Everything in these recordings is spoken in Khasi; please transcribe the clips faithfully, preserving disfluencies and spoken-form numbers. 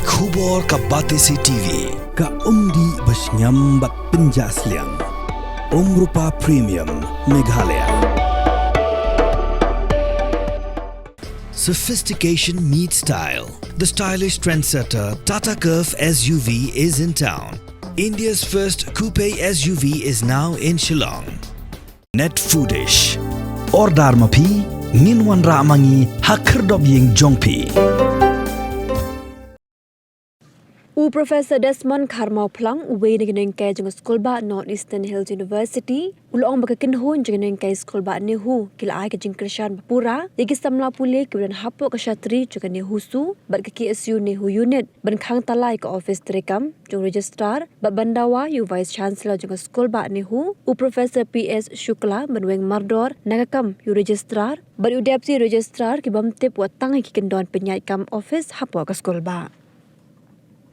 Khubor ka Batesi T V, ka umdih ba shngiam bad pynjah sliang. Umrupa Premium, Meghalaya. Sophistication meets style. The stylish trendsetter Tata Curvv S U V is in town. India's first coupe S U V is now in Shillong. Net Foodish. Order ma phi, ngin wanrah ma ngi ha khyrdop ïing jong phi. U Professor Desmond Kharmawphlang, uwei na ki nonghikai jong ka skulbah North Eastern Hills University, u la ong ba ka kynhun jong ki nonghikai skulbah NEHU ki la ai ka jingkyrshan ba pura ïa ki samla pule kiba don hapoh ka shatri jong ka NEHUSU bad ka K S U NEHU Unit ban khang tala ïa ka ophis treikam jong Registrar bad ban dawa ïa u Vice Chancellor jong ka skulbah NEHU, u Professor P S Shukla, ban weng mardor na ka kam ïa u Registrar bad ïa u Deputy Registrar ki bym tip wat tang ïa ki kyndon pynïaid kam ophis hapoh ka skulbah.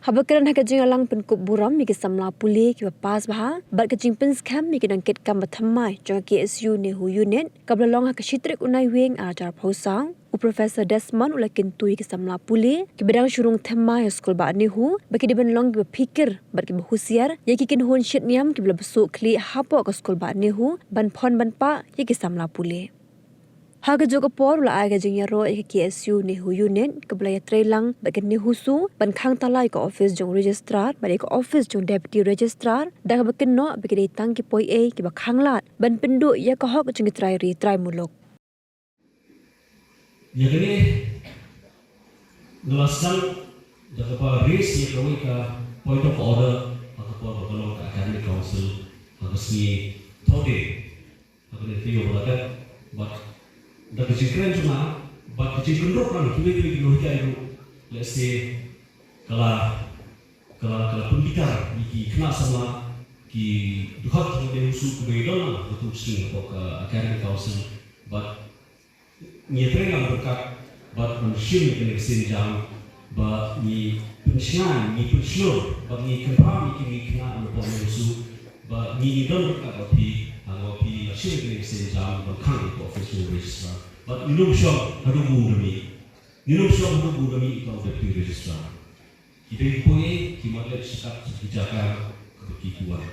Haba kren ha ka jingïalang pynkup burom ïa ki samla pule kiba pass bha bad ka jingpynskhem ïa ki nongkitkam ba thymmai jong ka K S U NEHU Unit kaba la long ha ka shi tarik u Naiwieng arhajar arphew saw, u Professor Desmond u la kyntu ïa ki samla pule kiba dang shu rung thymmai ha skulbah NEHU ba ki dei ban long kiba phikir bad kiba husiar ïa ki kynhun shitniam kiba la bsuh khlieh hapoh ka skulbah NEHU ban phon ban pah ïa ki samla pule. Ha kajuh ka por u la ai ka jingïaroh ïa ka K S U NEHU Unit kaba la ïatreilang bad ka NEHUSU ban khang tala ïa ka ophis jong Registrar bad ïa ka ophis jong Deputy Registrar, da kaba kynnoh ba ki dei tang ki poiei kiba khanglad ban pynduh ïa ka hok jong ki trai ri trai muluk. Ïa kane nga la sdang da kaba raise ïa kawei ka point of order ha ka por ba ka long ka Academic Council ha ka sngi Thohdieng. Ha kane ka ïoh ba la dep bad da ka jingkren jong nga bad ka jingkynduh ka kiwei kiwei ki nonghikai ruh, lehse ka la ka la ka la pynbitar ïa ki khynnah samla ki dkhot jong ka NEHUSU kiba ïadon lang ha ka tu ka sngi hapoh ka Academic Council bad ngi ïatreilang ryngkat bad ban shim ïa kane ka sienjam ba ngi pynshngaiñ, ngi pynshlur bad ngi kynrap ïa kine ki khynnah napoh NEHUSU ba ngi ngi don ryngkat bad phi ha kaba phi la shim ïa kane ka sienjam ban khang ïa ka ophis jong u Registrar. Bad ngin ym shong haduh ba un da mih, ngin ym shong haduh ba un da mih ïa u Deputy Registrar. Ki dei ki poiei, ki mat leit shikatdei ki jaka kaba ki ki wan.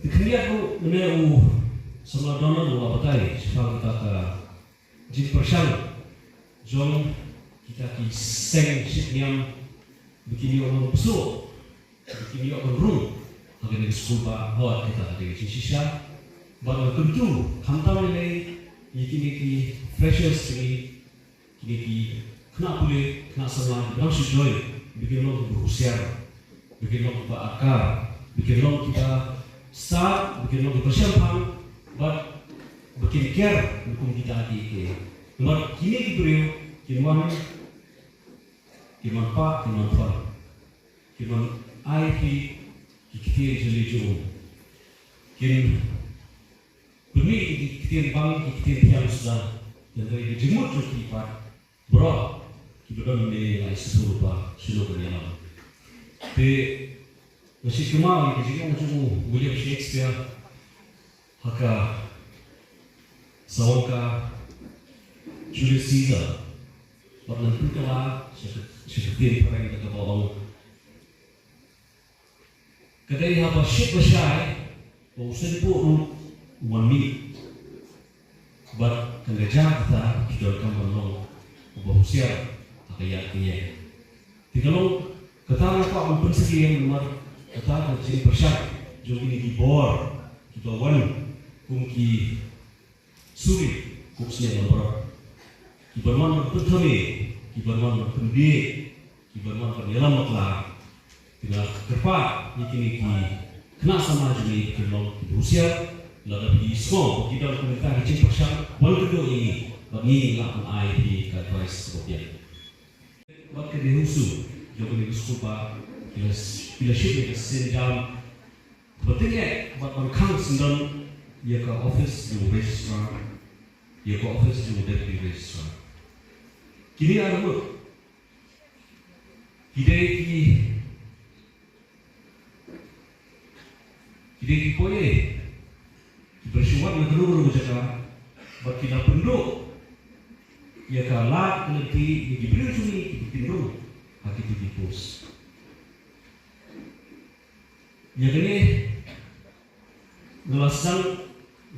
Te khyndiat ruh mynne u samla Donald u la batai shaphang kata ka jingpyrshang jong kita ki seng shitniam ba kin ïoh ban bsuh, ba kin ïoh ban rung ha kane ka skulbah, hooid, kata ka dei ka jingshisha. Bad nga kyntu khamtam lei lei ïa kine ki freshers, kine Kine ki khynnah pule, khynnah samla kiba dang shu join, ba kin long kiba husiar, ba kin long kiba atkar, ba kin long kiba stad, ba kin long kiba shemphang, bad ba kin ker kum kita kiei kiei. Namar kine ki briew kin wan, kin wan pah, kin wan phon, kin wan ai ki, ki ktien jylliew jong u. Kin pynmih ïa ki ktien bang, ki ktien thiang suda, hynrei ka jingmut jong ki pat baroh kiba don mynne, nga sngewthuh ba shano kan ïalam. Te nga sngewthuh ïa ka jingong jong u William Shakespeare ha ka, sa ong ka Julius Caesar, bad ngan pynkylla sha ka, sha ka ktien phareng da kaba ong, ka dei haba shit ba shai ba u seiñ puh ruh u wan mih. Bad kan ka jia kata ki donkam ban long uba husiar ha ka ïaid ka ïeng. Te ka long kata nga kwah ban pynsngew namar kata ka jingpyrshang jong kine ki bor kiba wan kum ki suri kum sniang na baroh. Kiban wan ban pynthame, kiban wan ban pynbiej, kiban wan ban ïalam bakla. Te nga kyrpad ïa kine ki khynnah samla jong ngi ba kin long kiba husiar, lada phi sngew ba ki don kumta ki jingpyrshang, wan kynduh ïa ngi, bad ngi lah ban ai ïa phi ka advice kaba biang. Bad ka NEHUSU jong kane ka skulbah ki la, ki la shim ïa ka sienjam ba tyngeh bad ban khang syndon ïa ka ophis jong u registrar, ïa ka ophis jong u deputy registrar. Kine arngut ki dei ki, ki dei ki poiei kiba shu wan na kano kano ka jaka bad ki la pynduh ïa ka lad ka lynti ïa ki briew jong ngi kiba kin rung Deputy Post. Ïa kane nga la sdang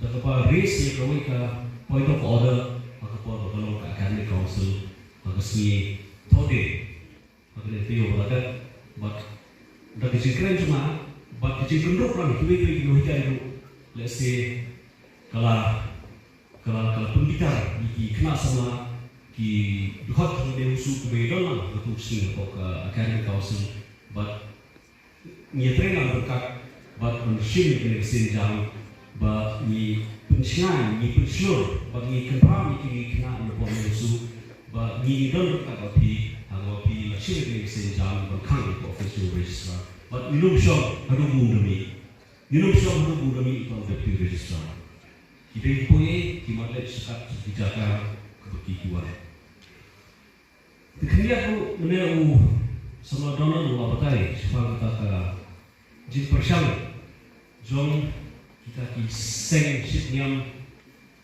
da kaba raise ïa kawei ka point of order ha ka por ba ka long ka Academic Council ha ka sngi Thohdieng ha kane ka taïew ba la dep, bad da ka jingkren jong nga bad ka jingkynrup lang kiwei kiwei ki nonghikai ruh, lehse ka la ka la ka la pynbitar ïa ki khynnah samla ki dkhot ha ka NEHUSU kiba ïadon lang ha ka shnong hapoh ka Academic Council. Bad ngi ïatrei lang ryngkat bad ban shim ïa kane ka sienjam ba ngi pynshngaiñ, ngi pynshlur bad ngi kynpham ïa kine ki khynnah napoh NEHUSU ba ngi don ryngkat bad phi ha kaba phi la shim ïa kane ka sienjam ban khang ïa ka office jong u registrar. Bad ngin ym shong haduh ba un da mih, ngin ym shong haduh ba un da mih ïa u deputy registrar. Ki dei ki poi, ki mat leit sha kat sha ki jaka kaba ki ki wan. Te khyndiat ruh mynne u samla Donald u la batai shaphang kata ka jingpyrshang jong kita ki seng shit niam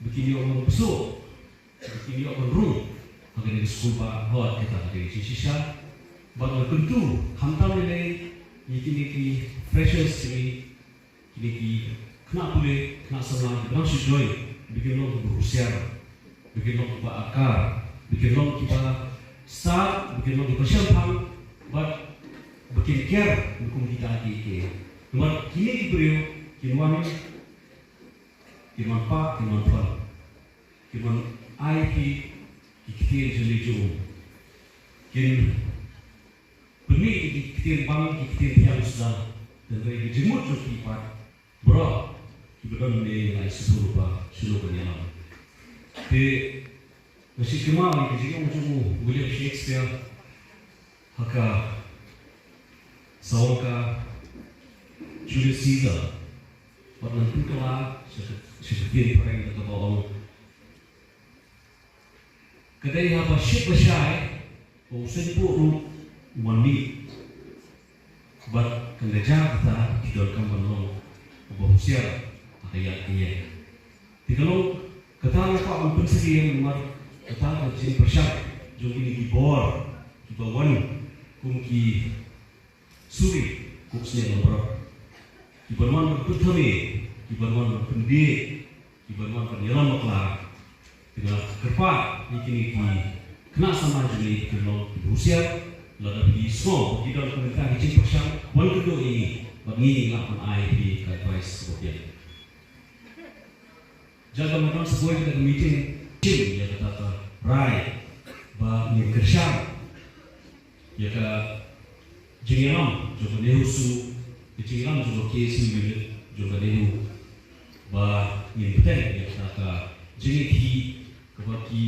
ba kin ïoh ban pyrshah, ba kin ïoh ban rung ha kane ka skul ba hot kata ka dei jingshisha. Bad nga kyntu khamtam lei lei ïa kine ki freshers jong ngi, kine ki khynnah pule, khynnah samla kiba dang shu join, ba kin long kiba husiar, ba kin long kiba akar, ba kin long kiba stad, ba kin long kiba shemphang, bad ba kin kiar kum kita kiei kiei. Namar kine ki briew kin wan, kin wan pah, kin wan pan, kin wan ai ki, ki ktien jong ngi jong u, kin pynmih ïa ki ktien bang, ki ktien thiang suda. Hynrei ki jingmut jong ki pat baroh kiba don ne ngi la ïa sngewthuh ba shano ban ïalam. Te nga sngewkynmaw ïa ka jingong jong u William Shakespeare ha ka sawang ka Julius Caesar. Bad ngan pynkylla sha ka, sha ka ktien phareng kata ba ong, ka dei haba shit ba shai ba u seiñ puh ruh u wan mih. Bad kan da jia kata ki donkam ban long uba husiar ha ka ïaid ka ïeng. Te ka long kata nga kwah ban pynsngew ïa namar kata ka jingpyrshang jong kine ki bor kiba wan kum ki suri, kum sniang baroh, kiban wan ban pynthame, kiban wan ban pynbieit, kiban wan ban ïalam bakla. Te nga kyrpad ïa kine ki khynnah samla jong ngi ba kin long kiba husiar, lada phi sngew ba ki don kumta ki jingpyrshang, wan kynduh ïa ngi bad ngi lah ban ai ïa phi ka advice kaba biang. Jaka mynta sa kawei ka meeting, shim ïa kata ka rai ba ngin kyrshan ïa ka jingïalam jong ka NEHUSU, ka jingïalam jong ka K S U unit jong ka NEHU, ba ngin bteng ïa kata ka jingïakhih kaba ki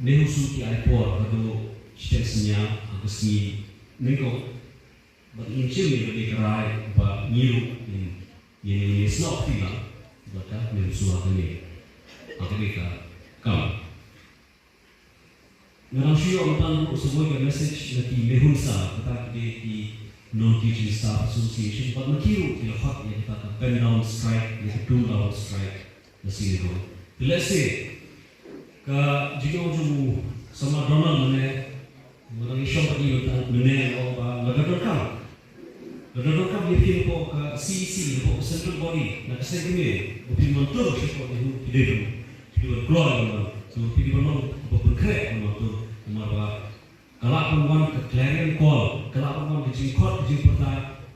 NEHUSU ki ai por haduh shiteng synñia ha ka sngi nyngkong. Bad ngin shim ïa kane ka rai ba ngi ruh ngin, ngin, ngin ïasnoh kti lang bad ka NEHUSU ha kane, ha kane ka kam. Nga dang shu ïoh mynta ruh sa kawei ka message na ki MEHUNSA, kata ki dei ki Non-Teaching Staff Association, bad ma ki ruh ki la khot ïa kata ka bend down strike, ïa ka doom down strike. Lehse, ka jingong jong u samla Donald mynne, mynne ngi shong pat mynta mynne, nga ong ba lada donkam, lada donkam ïa phi napoh ka C E C, napoh ka central body, na ka seng kmie, ba phi wan tur shapoh NEHU, phi dei ban, phi dei ban kloi ban wan, so phi dei ban long ba pynkhreh ban wan tur, namar ba ka lah ban wan ka clarion call, ka lah ban wan ka jingkhot ka jingpyrta,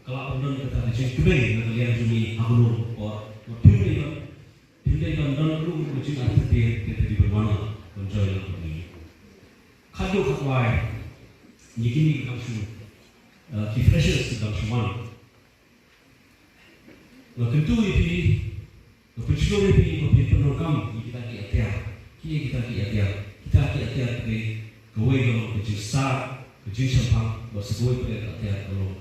ka lah ban don kata ka jingkmen na ka liang jong ngi ha kano ka por. Phim dei ban, phim dei ban don ruh ka jingartatien, te phi dei ban wan ban join lang bad ngi. Khatduh khatwai, ngi kine ki dang shu, eh, ki freshers ki dang shu wan. Nga kyntu ïa phi, nga pynshlur ïa phi ba phin pyndonkam ïa kita ki atiar. Ki ïa kita ki atiar. Kita ki atiar ki dei, kawei ka long ka jingstad, ka jingshemphang, bad sa kawei pat ka atiar ka long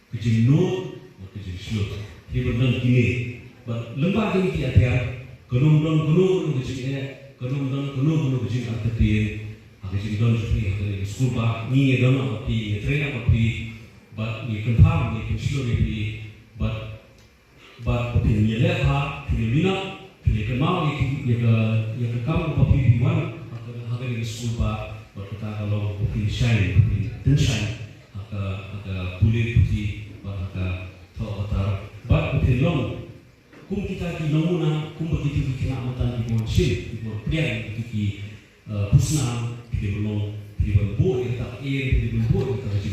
ka jingnud bad ka jingshlur. Phi ban don kine. Bad lyngba kine ki atiar, kan ym don kano kano ka jingeh, kan ym don kano kano ka jingartatien ha ka jingdon jong phi ha kane ka skul ba ngi, ngi don lang bad phi, ngi trei lang bad phi, bad ngi kynpham, ngi pynshlur ïa phi, bad Bad ba phin ïaleh bha, phin ïaminot, phin ïakynmaw ïa ki, ïa ka, ïa ka kam kaba phi, phi wan ha ka, ha kane ka skul ba, bad kata ka long ba phin shine, ba phin pynshine ha pynlong kum kita ki nongmuna, kumba kito ki khynnah mynta ki bun shin, ki bun pliang, kito ki, eh, khusnam, ki bun long, ki bun buh ïa kata ka ïing, ki bun buh ïa kata ka